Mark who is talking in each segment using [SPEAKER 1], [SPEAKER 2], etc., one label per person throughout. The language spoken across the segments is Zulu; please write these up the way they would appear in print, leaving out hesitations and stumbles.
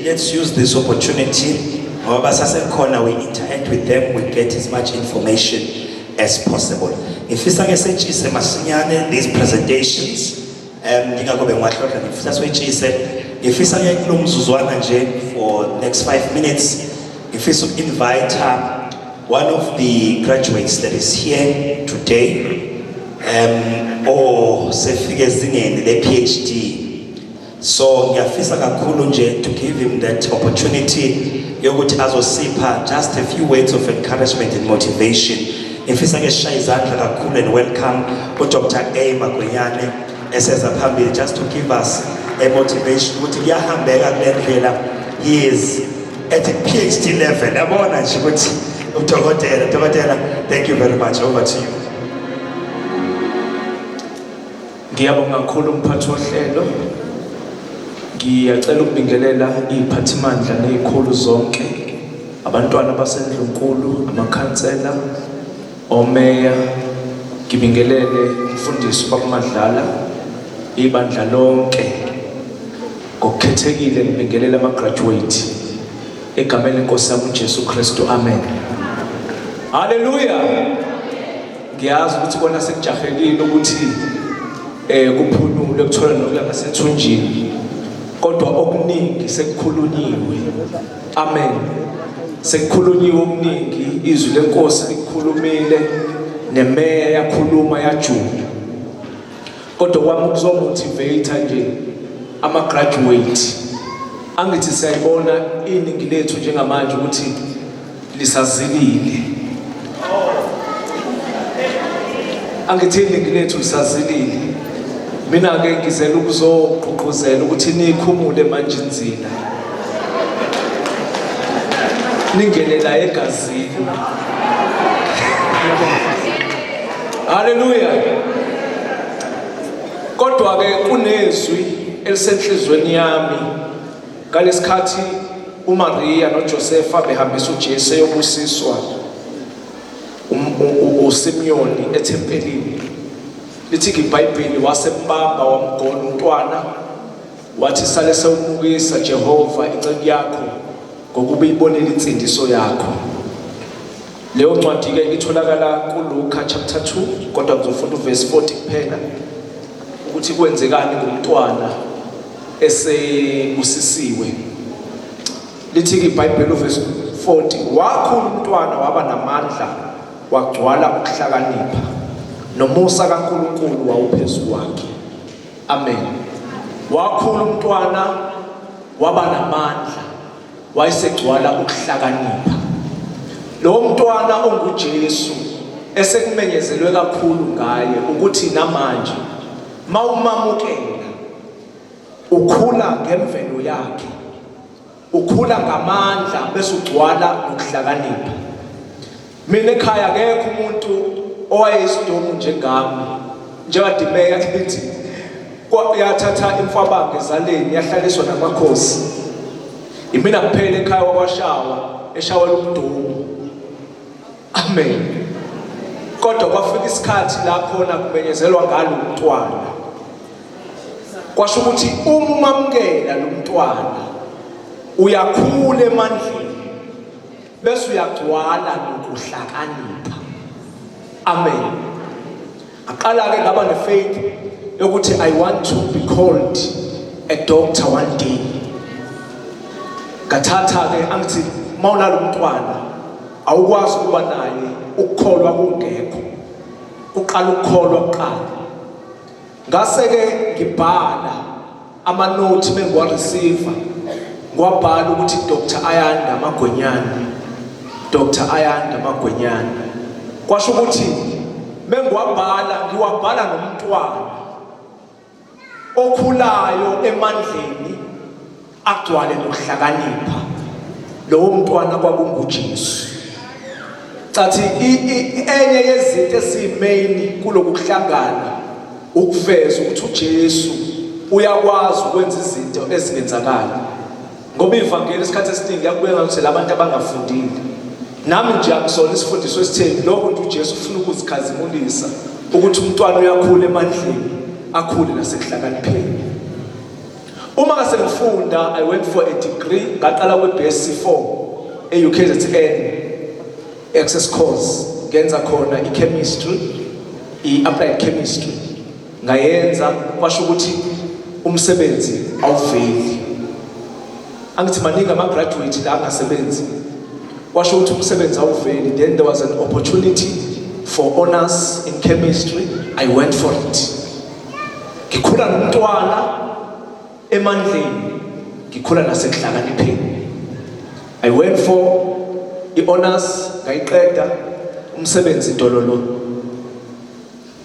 [SPEAKER 1] Let's use this opportunity ngoba sasekhona, we interact with them, we get as much information as possible. Ngifisa ke setshise masinyane these presentations, ngingakho bengiwahlohla, ngifisa soyitshise. Ngifisa ke kulo mzuzwana nje, for next 5 minutes, ngifisa uku-invite one of the graduates that is here today, or sefike ezingeni le-PhD. So ngiyafisa kakhulu nje to give him that opportunity yokuthi azosipha just a few words of encouragement and motivation. Ngifisa ke sishaye izandla kakhulu and welcome uDr A Magwenyane eseza phambili, just to give us a motivation ukuthi kuyahambeka kule ndlela. He is at a PhD level, yabona nje ukuthi udokotela. Dokotela, thank you very much, over to you.
[SPEAKER 2] Ngiyabonga kakhulu, mphathi wohlelo. Ngiyacela ukubingelela iziphathimandla nezikhulu zonke, abantwana baseNdlunkulu, amakhansela, omeya, ngibingelele umfundisi uBaba Madlala, ibandla lonke. Ngokukhethekile ngibingelela ama-graduate egameni lenkosi yami uJesu Kristu. Amen. Haleluya. Ngiyazi ukuthi kona sekujahekile ukuthi kuphunyulwe kuthola nokuya ngasethunjini, kodwa okuningi sekukhulunyiwe. Amen. Sekukhulunyiwe okuningi, izwi lenkosi likukhulumile, nemeya yakhuluma yajula. Kodwa kwami ukuzomotivate nje ama graduate. Angithi siyayibona iningi lethu njengamanje ukuthi lisazilile. Angithi iningi lethu lisazilile. Mina ke ngizela ukuzogqugquzela ukuthi nikhumule manje inzila, ningene la egazini. Haleluya. Kodwa ke kunezwi elisenhlizweni yami ngalesikhathi uMaria noJosefa behambisa uJesu eyobusiswa uSimiyoni ethempelini. Lithi iBhayibheli wasembamba wamgona umntwana, wathi, "Sale sewumukisa, Jehova, inceku yakho, ngokuba ibonile insindiso yakho." Leyo ncwadi ke itholakala kuLuka chapter 2, kodwa ngizofunda uverse 40 kuphela ukuthi kwenzekani ngomntwana esebusisiwe. Lithi ke iBhayibheli uverse 40, "Wakhula umntwana, waba namandla, wagcwala ukuhlakanipha, nomusa kaNkulunkulu wawuphezu kwakhe." Amen. Wakhula umntwana, waba namandla, wayesegcwala ukuhlakanipha. Lo mntwana onguJesu esekumenyezelwe kakhulu ngaye ukuthi namanje mawumamukela ukhula ngemvelo yakhe, ukhula ngamandla, bese ugcwala nokuhlakanipha. Mina ekhaya akekho umuntu owayesidomu njengami, njengadimeya lithi yathatha imfwabange ezaleni yahlaliswa namakhosi. Imina kuphela ekhaya wakwashawa eshawela umdumo. Amen. Kodwa kwafika isikhathi la khona kumenyezelwa ngalo umntwana, kwasho ukuthi uma umamukela lo mntwana uyakhula emandleni bese uyagcwala nokuhlakanipha. Amen. Aqala ke ngaba nefaith yokuthi I want to be called a doctor one day. Ngathatha ke, angithi mawunalo umntwana awukwazi ukuba naye ukukholwa kungekho, uqala ukukholwa kuqala. Ngase ke ngibhala amanothi mengiwa-receive, ngiwabhala ukuthi Dr Ayanda Magwenyane, Dr Ayanda Magwenyane. Kwasho ukuthi mengiwabhala ngiwabhala nomntwana okhulayo emandleni, agcwale nokuhlakanipha. Lowo mntwana kwakunguJesu. Cathi enye yezinto ezimain kuloku kuhlangana ukuveza ukuthi uJesu uyakwazi ukwenza izinto ezingenzakali, ngoba ivangeli isikhathi esiningi yakubuye ngathi labantu abangafundile. Nami nje akusona isifundiso esitheni lokho nje, uJesu ufuna ukuzikhazimulisa ukuthi umntwana uyakhula emandleni, akhule nasekuhlakanipheni. Uma ngase ngifunda, I went for a degree, ngaqala kwi-BSc 4 e-UKZN access course, ngenza khona i-chemistry, i-applied chemistry ngayenza. Kwasho ukuthi umsebenzi awuveli. Angithi maningi ama-graduate la angasebenzi. Kwasho ukuthi umsebenzi awuveli. Then there was an opportunity for honors in chemistry. I went for it. Ngikhula nomntwana emandleni, ngikhula nasekuhlakanipheni. I went for i-honors, ngayiqeda, umsebenzi dololo.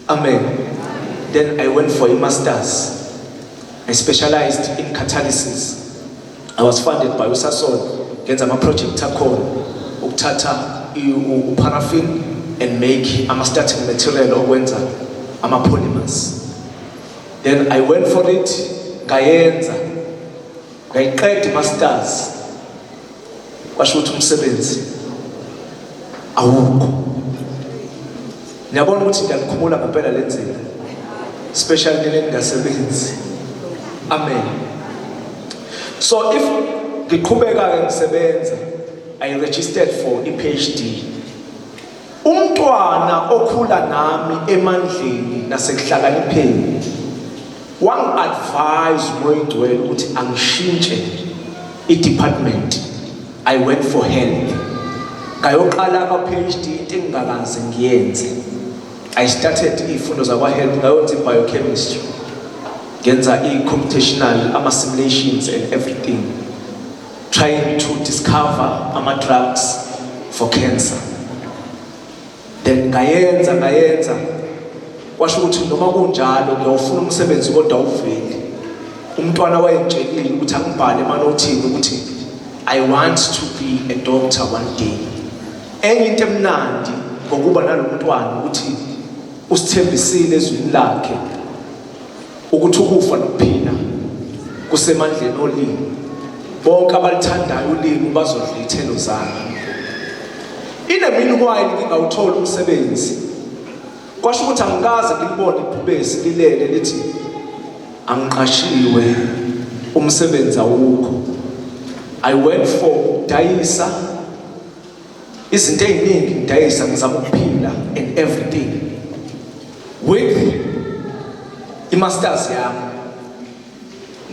[SPEAKER 2] Amen. Then I went for i-masters. I specialized in catalysis. I was funded by uSasol, ngenza ama-project akhona ukuthatha uparaffin and make ama-starting material okwenza ama-polymers. Then I went for it, ngayenza, ngayiqeda i-masters. Kwasho ukuthi umsebenzi awukho. Niyabona ukuthi ngiyanikhumula ngempela lenzile, especially nina ningasebenzi. Amen. So if ngiqhubeka ke ngisebenza, I registered for i-PhD. Umntwana okhula nami emandleni nasekuhlakanipheni wangi-advise uMoya Ingcwele ukuthi angishintshe i-department. I went for health, ngayoqala kwa-PhD, into engingakaze ngiyenze. I started iy'fundo zakwa-health, ngayenza i-biochemistry, ngenza i-computational ama-simulations and everything, trying to discover ama-drugs for cancer. Then ngayenza, ngayenza, kwasho ukuthi noma kunjalo ngiyawufuna umsebenzi kodwa awuveli. Umntwana wayengitshelile ukuthi angibhale emanothini ukuthi I want to be a doctor one day. Enye into emnandi ngokuba nalo mntwana ukuthi usithembisile ezwini lakhe ukuthi ukufa nokuphila kusemandleni olimi, bonke abalithandayo ulimi bazodla iy'thelo zalo. In a meanwhile ngingawuthola umsebenzi, kwasho ukuthi angikaze ngilibone ibhubesi lilele lithi angiqashiwe, umsebenzi awukho. I went for ukudayisa izinto ey'ningi, ngidayisa, ngizama ukuphila and everything with i-masters yami.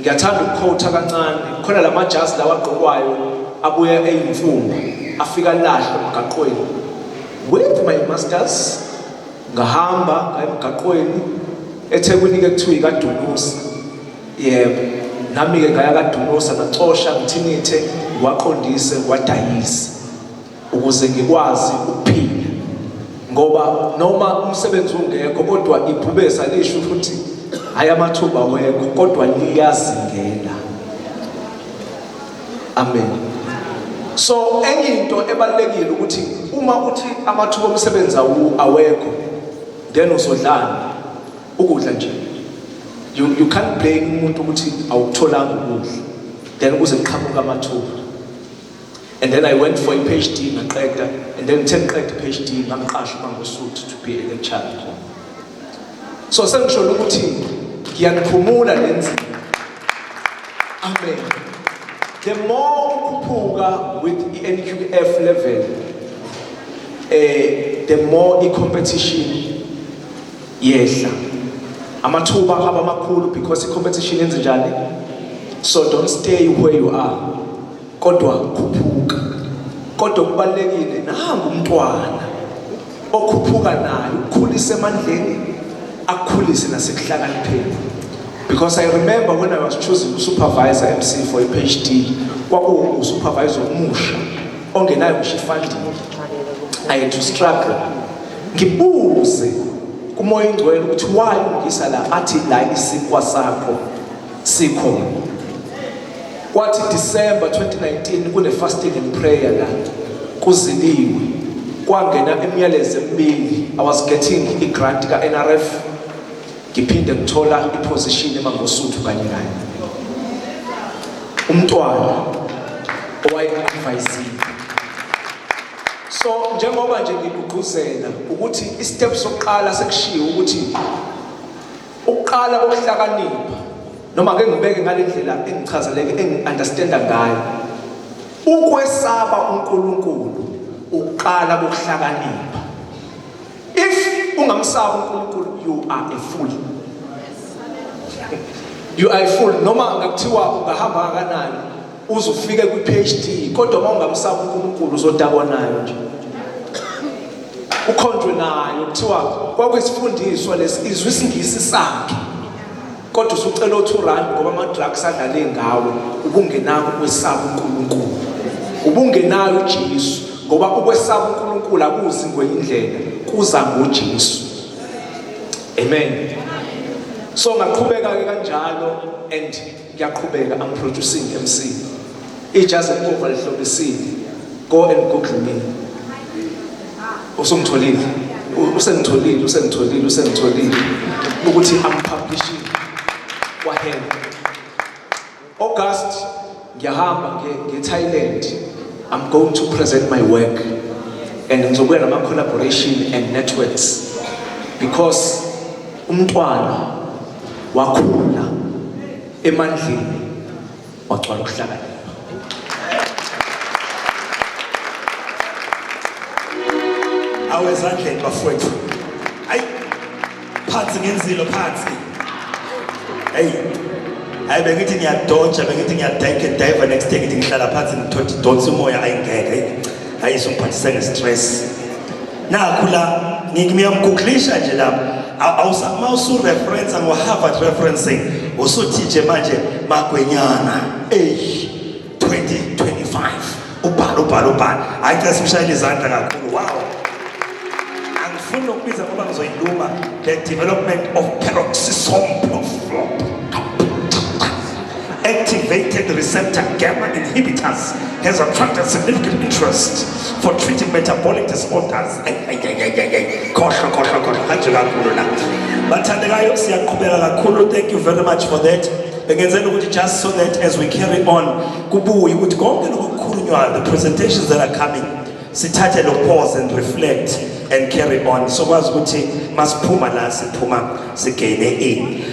[SPEAKER 2] Ngiyathanda ukukhotha kancane khona la majazi lawa agqokwayo abuya eyimfumba, afika lahle emgaqweni. With my masters ngahamba ngaya emgaqweni eThekwini ke, kuthiwa ikaDunusa. Yebo, nami ke ngaya kaDunusa, ngacosha, ngithinithe, ngiwaqondise, ngiwadayise ukuze ngikwazi ukuphila, ngoba noma umsebenzi ungekho kodwa ibhubesi alisho futhi hayi amathuba awekho, kodwa liyazingela. Amen. So enye into ebalulekile ukuthi uma uthi amathuba omsebenzi awekho, then uzodlana ukudla nje. You can't blame umuntu ukuthi awukutholanga ukudla, then kuze kuqhamuka amathuba. And then I went for i-PhD, ngaqeda, and then ngithe ngiqeda i-PhD ngangiqasha uMangosuthu to be a lecturer khona. So sengisho ukuthi ngiyaniphumula lenzima. Amen. The more ukhuphuka with i-NQF level, the more i-competition yehla, amathuba aba makhulu because i-competition yenze njani. So don't stay where you are, kodwa khuphuka. Kodwa kubalulekile nangu umntwana okhuphuka naye ukukhulisa emandleni, akukhulise nasekuhlakanipheni, because I remember when I was choosing supervisor MC for a PhD, kwaku supervisor omusha ongenayo ngisho funding. I had to struggle, ngibuze kuMoya Ingcwele ukuthi why ungisa la, athi la isinkwa sakho sikhona. Kwathi December 2019 kune fasting and prayer la, kuziliwe, kwangena imiyalezo emibili. I was getting i-grant ka-NRF, ngiphinde ngithola iposition eMangosuthu kanye kanye. Umntwana owaye-advisile. So njengoba nje ngigqugquzela ukuthi istep sokuqala sekushiwo ukuthi ukuqala kokuhlakanipha. Noma ke ngibeke ngalendlela engichazeleke, engi-understanda ngayo. Ukwesaba uNkulunkulu uqala kokuhlakanipha. If ungamsaba uNkulunkulu, you are a fool, you are a fool. Noma ngakuthiwa ungahamba kangakanani uze ufike kwi-PhD, kodwa uma ungamsaba uNkulunkulu uzodakwa nayo nje, ukhonjwe nayo. Kuthiwa kwakuyisifundiswa lesi, izwi isiNgisi sakhe, kodwa usucela o-R2 ngoba ama-drugs adlale ngawe. Ubungenako ukwesaba uNkulunkulu, ubungenayo uJesu, ngoba ukwesaba uNkulunkulu akuzi ngwenye indlela, kuza ngoJesu. Amen. So ngaqhubeka-ke kanjalo and ngiyaqhubeka. I'm producing, MC. Ijazi elibomvu alihlobisile. Go and Google me. Usungitholile, usengitholile, usengitholile, usengitholile ukuthi I'm publishing kwahela. August ngiyahamba nge-Thailand. I'm going to present my work and ngizobuya nama-collaboration and networks, because umntwana wakhula emandleni, wagcwala ukuhlakanipha.
[SPEAKER 1] Awezandleni bafowethu. Hayi, phansi ngenzilo, phansi. Hey, hayi, bengithi ngiyadoja, bengithi ngiyadike dive. Next day ngithi ngihlala phansi, ngithothi donsa umoya, ayingeke. Hayi, isungiphathise nge-stress. Nakhu la ngiyamgooglisha nje lapha. Uma usu-reference ngo-Harvard referencing, usuthi nje manje Magwenyana, ey, 2025, ubhala, ubhala, ubhala. Hayi, cela simshayele izandla kakhulu. Wow, angifuni ukubiza ngoba ngizoyiluma. The development of peroxisome activated receptor gamma inhibitors has attracted significant interest for treating metabolic disorders. Ay, ay, ay, ay, ay, ay. Khohlwa, khohlwa, khohlwa kanje kakhulu la. Bathandekayo, siyaqhubeka kakhulu. Thank you very much for that. Bengenzela ukuthi just so that as we carry on kubuye ukuthi konke lokhu kukhulunywayo, the presentations that are coming, sithathe lo pause and reflect and carry on, sokwazi ukuthi masiphuma la, siphuma sigene in.